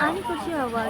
आनी कशी आवाज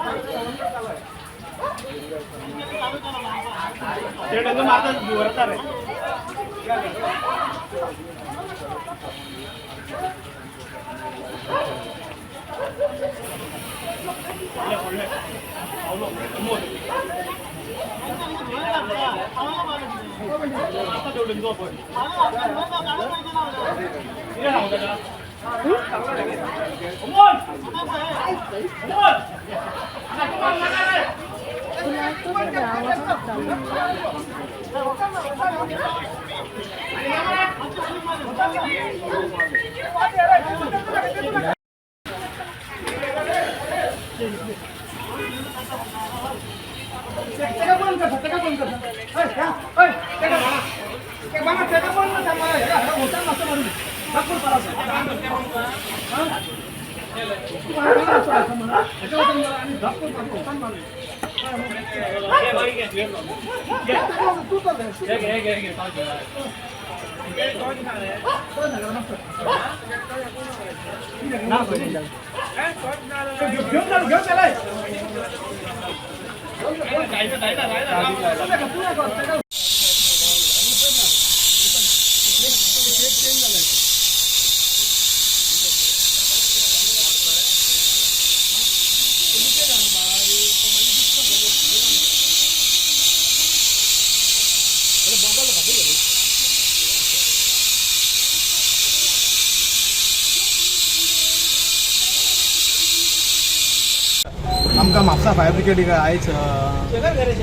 आमकां म्हापसा फायर ब्रिगेडीक आयज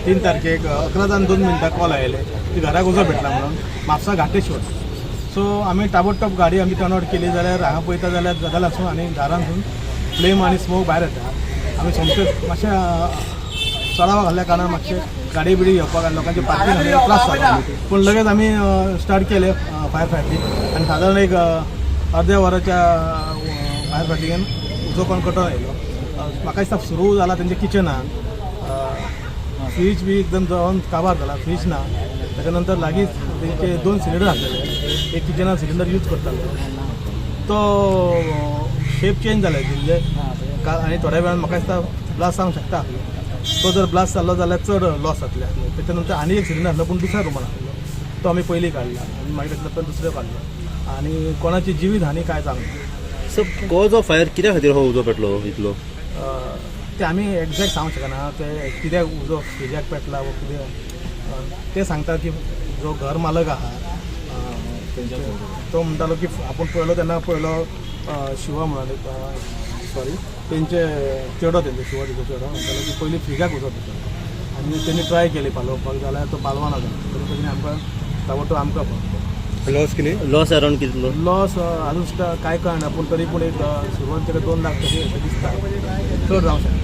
3 तारखेक 11:02 कॉल आयले की घराक उजो पेटला म्हणून म्हापसा घाटेश्वर. सो आमी ताबडतोब गाडी आमी टर्न आवट केली जाल्यार हांगा पळयता जाल्यार जगलासून आनी दारांतसून फ्लेम आनी स्मोक भायर येता. आमी सोमते मातशें चडाव घाल्ल्या कारणान मातशें गाडी बिडी घेवपाक आनी लोकांचे पार्किंग त्रास जाता, पूण लगेच आमी स्टार्ट केले फायर फायटींग आनी सादारण एक अर्द्या वराच्या फायर फायटिंगान उजो कोण कटोन आयलो. म्हाका दिसता सुरू जाला तेंच्या किचनान फ्रीज बी एकदम जळोन काबार जाला, फ्रीज ना. ताच्या नंतर लागींच तेंचे 2 सिलिंडर आसलेले, एक किचनान सिलिंडर यूज करताले, तो शेप चेंज जाला म्हणजे आनी थोड्या वेळान म्हाका दिसता ब्लास्ट जावंक शकता. तो जर ब्लास्ट जालो जाल्यार चड लॉस जातले आसले. त्याच्या नंतर आनी एक सिलिंडर आसलो पूण दुसऱ्या रुमान आसलो, तो आमी पयलीं काडला आनी मागीर ताच्या नंतर दुसरो काडलो आनी कोणाची जिवीत हानी काय जावंक ना. सर, कॉज ऑफ फायर कित्या खातीर हो उजो पेटलो इतलो? ते आमी एग्जॅक्ट सांगूंक शकना ते कित्याक उजो फ्रिजाक पेटला वो कितें. ते सांगता की जो घर मालक आहा तेंचे, तो म्हणटालो की आपूण पळयलो तेन्ना पळयलो शिवा म्हणाले, सॉरी, तेंचे चेडो, तेंचे शिवा तेंचो चेडो म्हणटालो की पयलीं फ्रिजाक उजो पेटलो आनी तेणी ट्राय केली पालोवपाक जाल्यार तो पालवाना जालो, तरी तेणी आमकां ताबडतोब आमकां फोन केलो. लॉस कितें? लॉस अरावंड कितलो? लॉस अजून सुद्दां काय कळना, पूण तरी पूण एक सुरवात ताका 2 लाख तरी अशें दिसता, चड जावंक शकता.